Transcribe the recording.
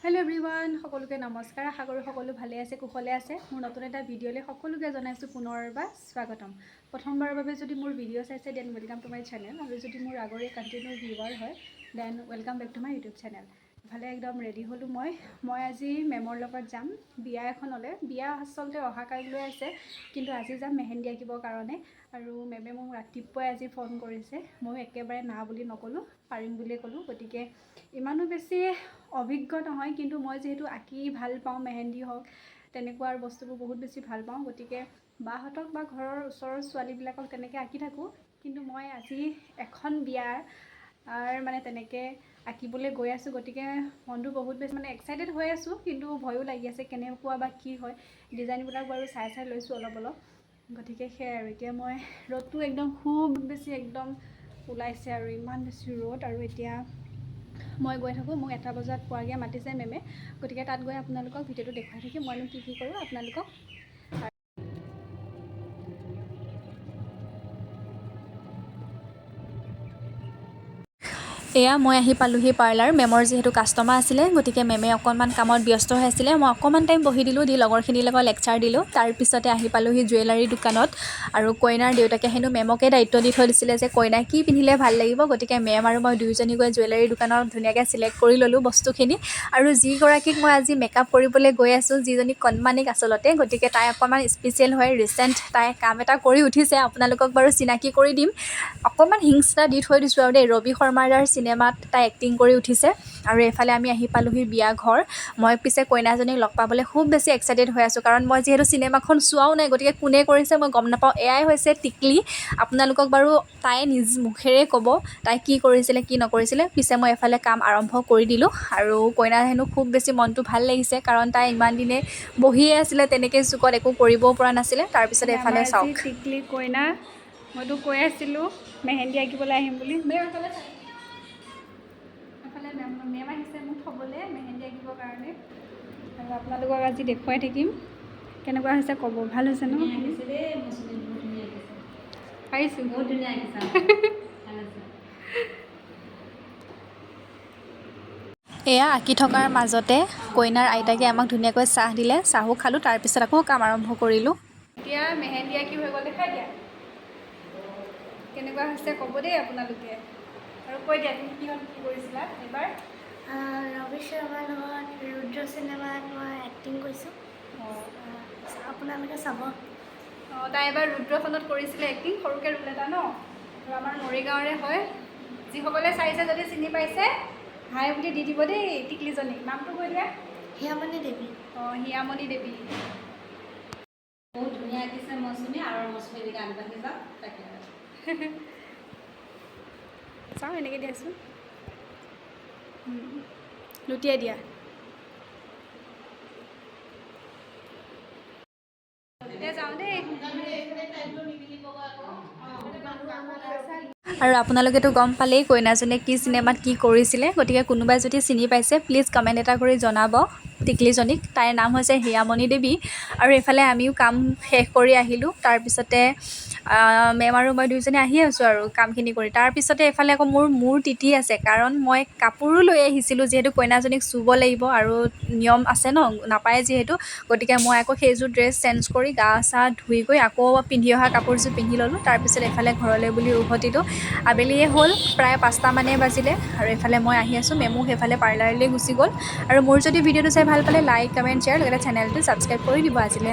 Hello' everyone, সকলোকে নমস্কাৰ। আশা কৰোঁ সকলো ভালে আছে, কুশলে আছে। মোৰ নতুন এটা ভিডিঅ'লৈ সকলোকে জনাইছোঁ পুনৰ এবাৰ স্বাগতম। প্ৰথমবাৰৰ বাবে যদি মোৰ ভিডিঅ' চাইছে, then welcome to my channel আৰু যদি মোৰ আগৰে কণ্টিনিউ ভিউৱাৰ হয়, then welcome back to my YouTube channel। ইফালে একদম ৰেডি হ'লোঁ মই। মই আজি মেমৰ লগত যাম বিয়া এখনলৈ। বিয়া আচলতে অহা কাইলৈ আছে, কিন্তু আজি যাম মেহেন্দি আঁকিবৰ কাৰণে। আৰু মেমে মোক ৰাতিপুৱাই আজি ফোন কৰিছে। ময়ো একেবাৰে না বুলি নক'লোঁ, পাৰিম বুলিয়ে ক'লোঁ। গতিকে ইমানো বেছি অভিজ্ঞ নহয়, কিন্তু মই যিহেতু আঁকি ভাল পাওঁ, মেহেন্দি হওক তেনেকুৱা আৰু বস্তুবোৰ বহুত বেছি ভাল পাওঁ। গতিকে বাহঁতক বা ঘৰৰ ওচৰৰ ছোৱালীবিলাকক তেনেকৈ আঁকি থাকোঁ, কিন্তু মই আজি এখন বিয়াৰ মানে তেনেকৈ আঁকিবলৈ গৈ আছোঁ। গতিকে মনটো বহুত বেছি মানে এক্সাইটেড হৈ আছোঁ, কিন্তু ভয়ো লাগি আছে কেনেকুৱা বা কি হয়। ডিজাইনবিলাক বাৰু চাই চাই লৈছোঁ অলপ অলপ। গতিকে সেয়াই আৰু। এতিয়া মই ৰ'দটো একদম খুব বেছি একদম ওলাইছে আৰু ইমান বেছি ৰ'দ। আৰু এতিয়া মই গৈ থাকোঁ। মোক 1 বজাত পোৱাকৈ মাতিছে মেমে। গতিকে তাত গৈ আপোনালোকক ভিডিঅ'টো দেখুৱাই থাকিম, মইনো কি কি কৰোঁ আপোনালোকক। এয়া মই আহি পালোহি পাৰ্লাৰ। মেমৰ যিহেতু কাষ্টমাৰ আছিলে, গতিকে মেমে অকণমান কামত ব্যস্ত হৈ আছিলে। মই অকণমান টাইম বহি দিলোঁ, দি লগৰখিনিৰ লগত লেকচাৰ দিলোঁ। তাৰপিছতে আহি পালোহি জুৱেলাৰী দোকানত। আৰু কইনাৰ দেউতাকে হেনো মেমকে দায়িত্ব দি থৈ দিছিলে যে কইনাই কি পিন্ধিলে ভাল লাগিব। গতিকে মেম আৰু মই দুয়োজনী গৈ জুৱেলাৰী দোকানত ধুনীয়াকৈ চিলেক্ট কৰি ল'লোঁ বস্তুখিনি। আৰু যিগৰাকীক মই আজি মেকআপ কৰিবলৈ গৈ আছোঁ, যিজনী কণমানিক আচলতে, গতিকে তাই অকণমান স্পেচিয়েল হয়। ৰিচেণ্ট তাই কাম এটা কৰি উঠিছে। আপোনালোকক বাৰু চিনাকি কৰি দিম। অকণমান হিংস এটা দি থৈ দিছোঁ আৰু দেই। ৰবি শৰ্মাৰ দাৰ চিনেমাত তাই এক্টিং কৰি উঠিছে। আৰু এইফালে আমি আহি পালোহি বিয়া ঘৰ। মই পিছে কইনাজনীক লগ পাবলৈ খুব বেছি এক্সাইটেড হৈ আছোঁ, কাৰণ মই যিহেতু চিনেমাখন চোৱাও নাই, গতিকে কোনে কৰিছে মই গম নাপাওঁ। এয়াই হৈছে টিকলি। আপোনালোকক বাৰু তাই নিজ মুখেৰে ক'ব তাই কি কৰিছিলে, কি নকৰিছিলে। পিছে মই এফালে কাম আৰম্ভ কৰি দিলোঁ। আৰু কইনা হেনো খুব বেছি মনটো ভাল লাগিছে, কাৰণ তাই ইমান দিনে বহিয়ে আছিলে তেনেকৈ চুকত, একো কৰিবও পৰা নাছিলে। তাৰপিছত এফালে আমাৰ আজি চাওক। টিকলি কইনা। মইতো কৈ আছিলোঁ মেহেন্দি আঁকিবলৈ আহিম বুলি। মেম এফালে চাওক। এফালে মেম মেম আহিছে মোক থ'বলৈ মেহেন্দি আঁকিবৰ কাৰণে। আৰু আপোনালোকক আজি দেখুৱাই থাকিম। কেনেকুৱা হৈছে ক'ব। ভাল হৈছে ন? আঁকিছে দেই মৌচুমী, বহুত ধুনীয়া আঁকিছে। পাৰিছোঁ। বহুত ধুনীয়া আঁকিছা, ভাল আছে। এয়া আঁকি থকাৰ মাজতে কইনাৰ আইতাকে আমাক ধুনীয়াকৈ চাহ দিলে। চাহো খালোঁ, তাৰপিছত আকৌ কাম আৰম্ভ কৰিলোঁ। এতিয়া মেহেন্দি আঁকি হৈ গ'ল। দেখাই দিয়া কেনেকুৱা হৈছে, ক'ব দেই আপোনালোকে। আৰু কৈ দিয়া, তুমি কিহত কি কৰিছিলা এইবাৰ? ৰবি শৰ্মাৰ লগত ৰুদ্ৰ চিনেমাত মই এক্টিং কৰিছোঁ। আপোনালোকে চাব। অঁ, তাই এবাৰ ৰুদ্ৰখনত কৰিছিলে এক্টিং, সৰুকৈ ৰোল এটা ন। আৰু আমাৰ মৰিগাঁৱৰে হয়। যিসকলে চাইছে, যদি চিনি পাইছে, হাই বুলি দি দিব দেই টিকলিজনীক। নামটো কৈ দিয়া। হিয়ামণি দেৱী। অঁ, হিয়ামণি দেৱী। বহুত ধুনীয়া আঁকিছে মৌচুমী। আৰু মৌচুমী এনেকৈ আগবাঢ়ি যাওক, তাকে আৰু। চাওঁ, এনেকৈ দিয়াচোন। লুটিয়াই দিয়া। এতিয়া যাওঁ দেই। আৰু আপোনালোকেতো গম পালেই কইনাজনীয়ে কি চিনেমাত কি কৰিছিলে। গতিকে কোনোবাই যদি চিনি পাইছে, প্লিজ কমেণ্ট এটা কৰি জনাব টিকলিজনীক। তাইৰ নাম হৈছে হিয়ামণি দেৱী। আৰু এইফালে আমিও কাম শেষ কৰি আহিলোঁ। তাৰপিছতে মেম আৰু মই দুয়োজনী আহি আছোঁ আৰু কামখিনি কৰি। তাৰপিছতে এইফালে আকৌ মোৰ মূৰ তিতি আছে, কাৰণ মই কাপোৰো লৈ আহিছিলোঁ, যিহেতু কইনাজনীক চুব লাগিব আৰু নিয়ম আছে ন, নাপায় যিহেতু। গতিকে মই আকৌ সেইযোৰ ড্ৰেছ চেঞ্জ কৰি গা চা ধুই গৈ আকৌ পিন্ধি অহা কাপোৰযোৰ পিন্ধি ল'লোঁ। তাৰপিছত এইফালে ঘৰলৈ বুলি উভতিলোঁ। আবেলিয়ে হ'ল, প্ৰায় 5টামানেই বাজিলে। আৰু এইফালে মই আহি আছোঁ, মেমো সেইফালে পাৰ্লাৰলৈ গুচি গ'ল। আৰু মোৰ যদি ভিডিঅ'টো চাই ভাল পালে, লাইক, কমেণ্ট, শ্বেয়াৰ, লগতে চেনেলটো ছাবস্ক্ৰাইব কৰি দিব আজিলৈ।